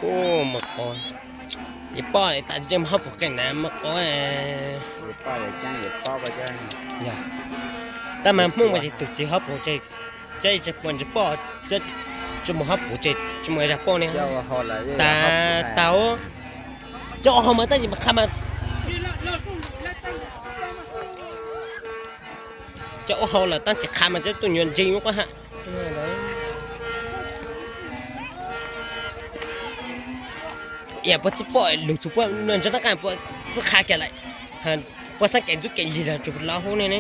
Ub, mas qhov, yog poj tas tseem mus hauv paus qeej na mas qhov. Tab mas Hmoob mas tus tsis hauv paus, tsis pom ntsis poj, tsis mus hauv paus, tsis mus zas poj ne. Tas tau, cov ua hauj mas tab sis mas qha mas, cov ua hauj lawm tab sis qha mas cov tuaj nyuag ntsis muab quab ha. Yam puas txwb poj lug txug puab nua ntsa tab qha puas txwb qha kiag lawm, puas xaab kev ntxub kev lig los tsuas los hub ne ne.